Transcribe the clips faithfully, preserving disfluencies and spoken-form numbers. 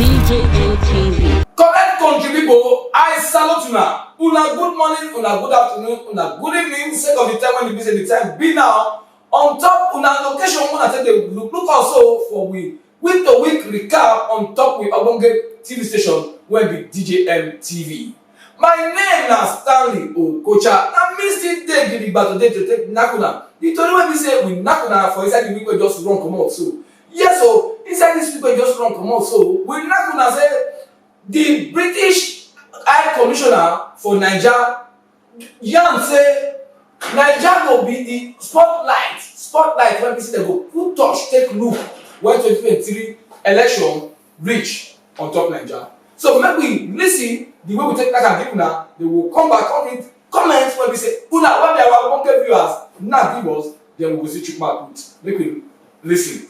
D J M T V. Correct country people, I salute una. Una good morning, una good afternoon, una good evening. Sake of the time when the busy the time be now. On top una location una take dey look look also for we week to week recap on top we ogbonge T V station wey be D J M T V. My name na Stanley Okocha. Na me still dey gidigba today to take knack una the tori wey be say we knack una for inside the week wey just run comot so. Yes o, inside this week wey just run comot so, we knack una say the British High Commissioner for Naija yarn say Naija go be the spotlight spotlight wey be say dem go put touch take look when twenty twenty-three election reach on top Naija. So make we listen the way we take knack am give una, then we go come back come read comments wey be say una wey be our ogbonge viewers knack give us, then we go see chook mouth put. Make we listen.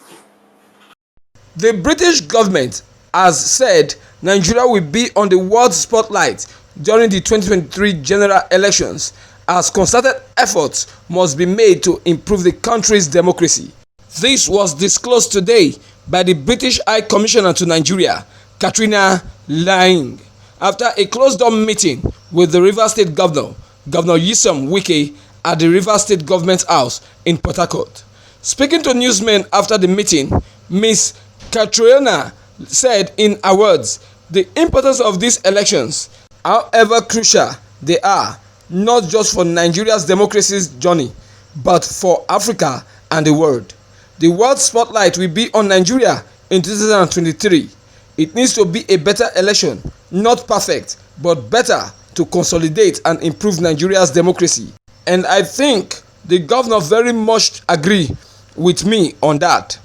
The British government has said Nigeria will be on the world spotlight during the twenty twenty-three general elections as concerted efforts must be made to improve the country's democracy. This was disclosed today by the British High Commissioner to Nigeria, Katrina Laing, after a closed-door meeting with the Rivers State Governor, Governor Nyesom Wike, at the Rivers State Government House in Port Harcourt. Speaking to newsmen after the meeting, Miss Katrina said in her words, the importance of these elections, however crucial they are, not just for Nigeria's democracy's journey, but for Africa and the world. The world spotlight will be on Nigeria in two thousand twenty-three. It needs to be a better election, not perfect, but better to consolidate and improve Nigeria's democracy. And I think the governor very much agree with me on that.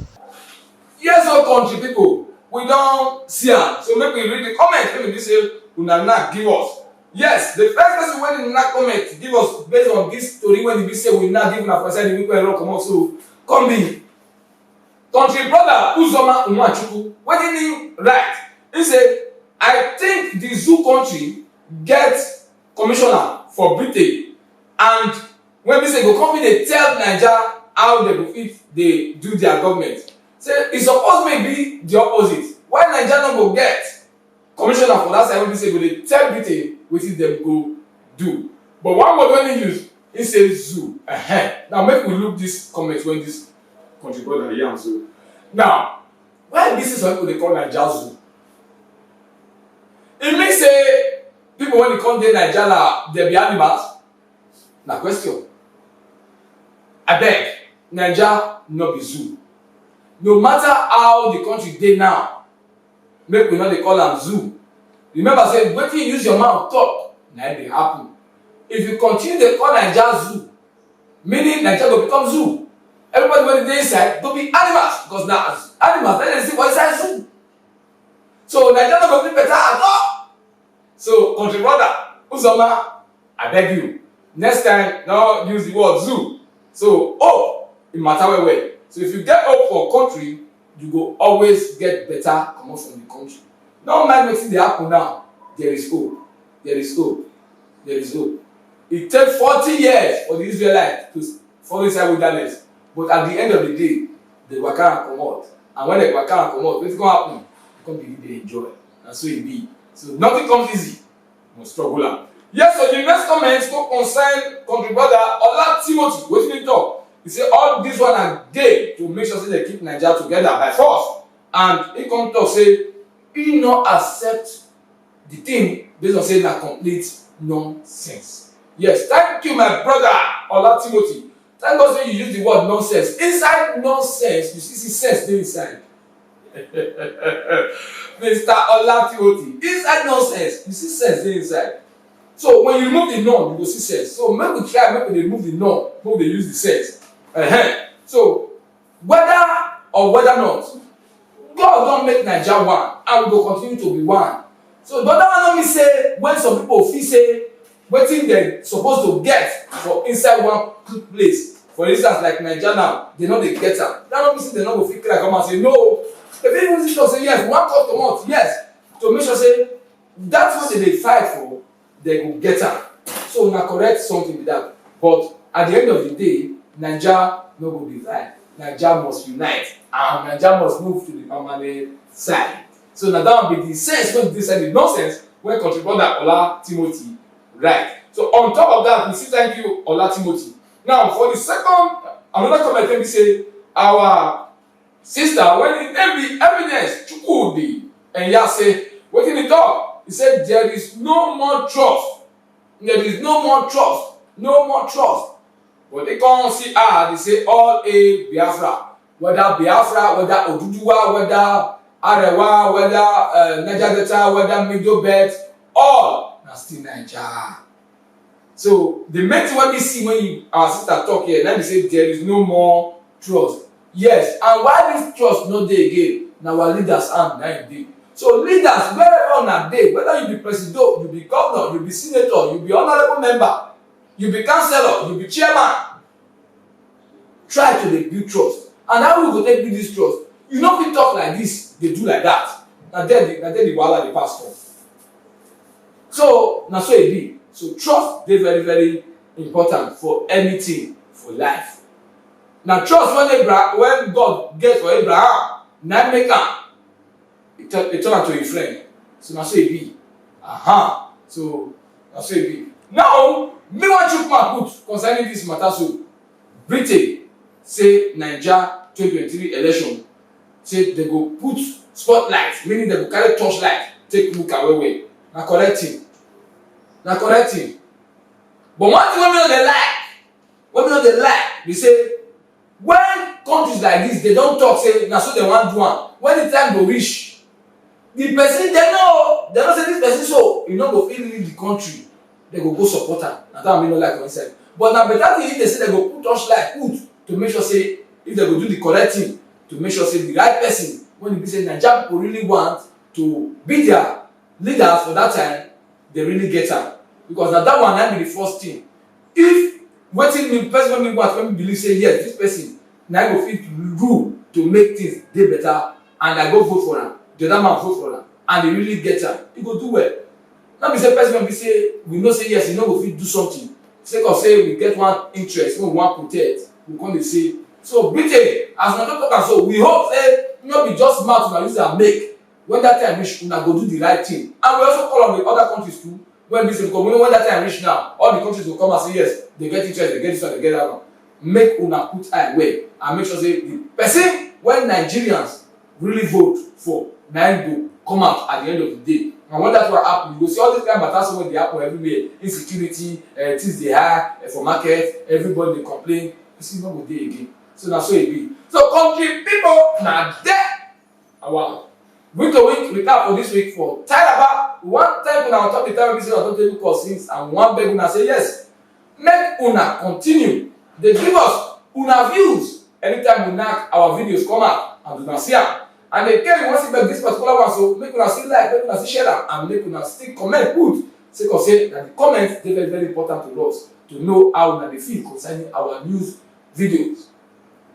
Yes o, country people, we don see am. So make we read the comment wey be say una knack give us. Yes, the first person wey knack comment give us based on this story wey be say we knack give una for inside the week wey run comot so, come be country brother Uzoma Nwachukwu. Wetin he write? He say, I think the zoo country get commissioner for Britain, and wey be say go come fit dey tell Naija how dem go fit dey do their government. Say e suppose make e be the opposite. Why Naija no go get commissioner for that side wey be say go dey tell Britain wetin dem go do? But one word wey he use, he say zoo. Ehen. Now make we look this comment wey this country brother yarn so. Now, why e be say some people dey call Naija zoo? E mean say people wey dey come dey Naija na dem be animals? Na question. Abeg, Naija no be zoo. No matter how the country dey now, make we no dey call am zoo. Remember say wetin you use your mouth talk na im dey happen. If you continue dey call Naija zoo, meaning Naija go become zoo. Everybody wey dey inside go be animals, because na animals na dey see for inside zoo. So Naija no go be better at all. So country brother Uzoma, I beg you, next time no use the word zoo. So hope e matter well well. So if you get hope for country, you go always get better comot from the country. No mind wetin dey happen now. There is hope. There is hope. There is hope. It take forty years for the Israelites to follow inside wilderness, but at the end of the day, they waka and comot. And when they waka and comot, wetin come happen? They come begin dey enjoy. Na so e be. So nothing comes easy. No struggle am. Yes, so the next comment go concern country brother Ola Timothy. Wetin he talk? He say all this one na game to make sure say they keep Naija together by force. And he come talk say he no accept the thing based on say na complete nonsense. Yes, thank you, my brother Ola Timothy. Thank God say you use the word nonsense. Inside nonsense, you see, see sense dey inside. Mister Ola Timothy, inside nonsense, you see sense dey inside. So when you remove the non, you go see sense. So make we try, make we dey remove the non, make we dey use the sense. Uh-huh. So whether or whether not, God don make Naija one, and we go continue to be one. So the other one no mean say when some people feel say wetin dem suppose to get for inside one place, for instance like Naija now, dem no dey get am, that no mean say dem no go fit cry come and say no. Dem fit even still talk say yes, we wan cut comot, yes, to make sure say that wey dem dey fight for, dem go get am. So na correct something be that. But at the end of the day, Naija no go divide. Naija must unite, and Naija must move to the permanent side. So na that one be the sense wey dey inside the nonsense wey country brother Ola Timothy write. So on top of that, we still thank you, Ola Timothy. Now, for the second, another comment wey be say our sister, when the name be Evidence Chukwudi, and ya say, wetin he talk? He said there is no more trust. There is no more trust. No more trust. But they come see, ah, they say all a Biafra. Whether Biafra, whether Oduduwa, whether Arewa, whether uh, Niger Delta, whether Middle Belt, all na still Niger. So the main thing wey we see when you, our sister talk here, let me say there is no more trust. Yes, and why this trust no dey again? Na our leaders and na im dey. So leaders, wherever una dey, whether you be president, you be governor, you be senator, you be honorable member, you be councillor, you be chairman, try to dey build trust. And how we go take build this trust? You no fit talk like this, dey do like that. Na there the na there the wahala dey pass from. So na so e be. So trust dey very very important for anything for life. Na trust when Abraham, when God get for Abraham, na im make am e turn e turn am to im friend. So na so e be. Aha. So na so e be. Now, me wan chook mouth put concerning this matter so. Britain say Naija twenty twenty-three election, say dem go put spotlight, meaning dem go carry torchlight take look am well well. Na correct thing. Na correct thing. But one thing wey me no dey like, wey me no dey like be say when countries like this, they don talk say na so dem wan do am. When the time go reach, the person, dem know, dem know say this person so, e no go fit leave the country. Dem go go support am. Na that one me no like for inside. But na better thing if they say dem go put torchlight put to make sure say if dem go do the correct thing to make sure say the right person, when e be say Naija people really want to be their leaders for that time, they really get am. Because na that one na be the first thing. If wetin me, person wey me want, wey me believe say yes, this person na go fit rule to make things dey better, and I go vote for am, the other man vote for am, and they really get am, e go do well. No be say person wey be say we know say yes, e no go fit do something, sake of say we get one interest wey we wan protect, we come dey say. So Britain, as una don talk am so, we hope say no be just mouth una use am make. When that time reach, una go do the right thing. And we also call on the other countries too. When this, because we know when that time reach now, all the countries go come and say yes, they get interest, they get this one, they get that one. Make una put eye well and make sure say the person wey Nigerians really vote for na im go come out at the end of the day. And when that one happen, you go see all this kind of matter wey dey happen everywhere, insecurity, uh, things dey high uh, for market, everybody dey complain. You see, no go dey again. So na so e be. So country people, na there our week to week recap for this week for Taraba. We wan thank una on top the time wey be say una don dey look us since, and we wan beg una say yes, make una continue dey give us una views anytime we knack our videos come out and una see am. And again, we wan still beg this particular one, so make una still like, make una still share am, and make una still comment put, sake of say na the comment dey very very important to us to know how una dey feel concerning our news videos.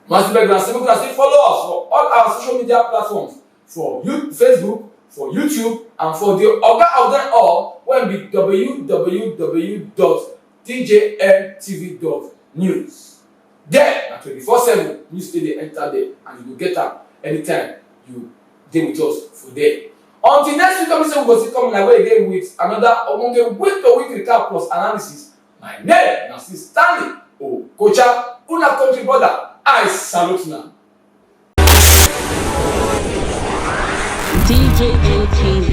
We wan still beg una say make una still follow us for all our social media platforms, for you, Facebook, for YouTube, and for the oga of them all, wey be w w w dot t j m t v dot news. There na twenty-four seven news still dey enter there, and you go get am anytime you dey with us for there. Until next week, I say we go still come una way again with another ogbonge week to week recap plus analysis. My name na still Stanley Okocha, una country brother. I salute una. D J A T V.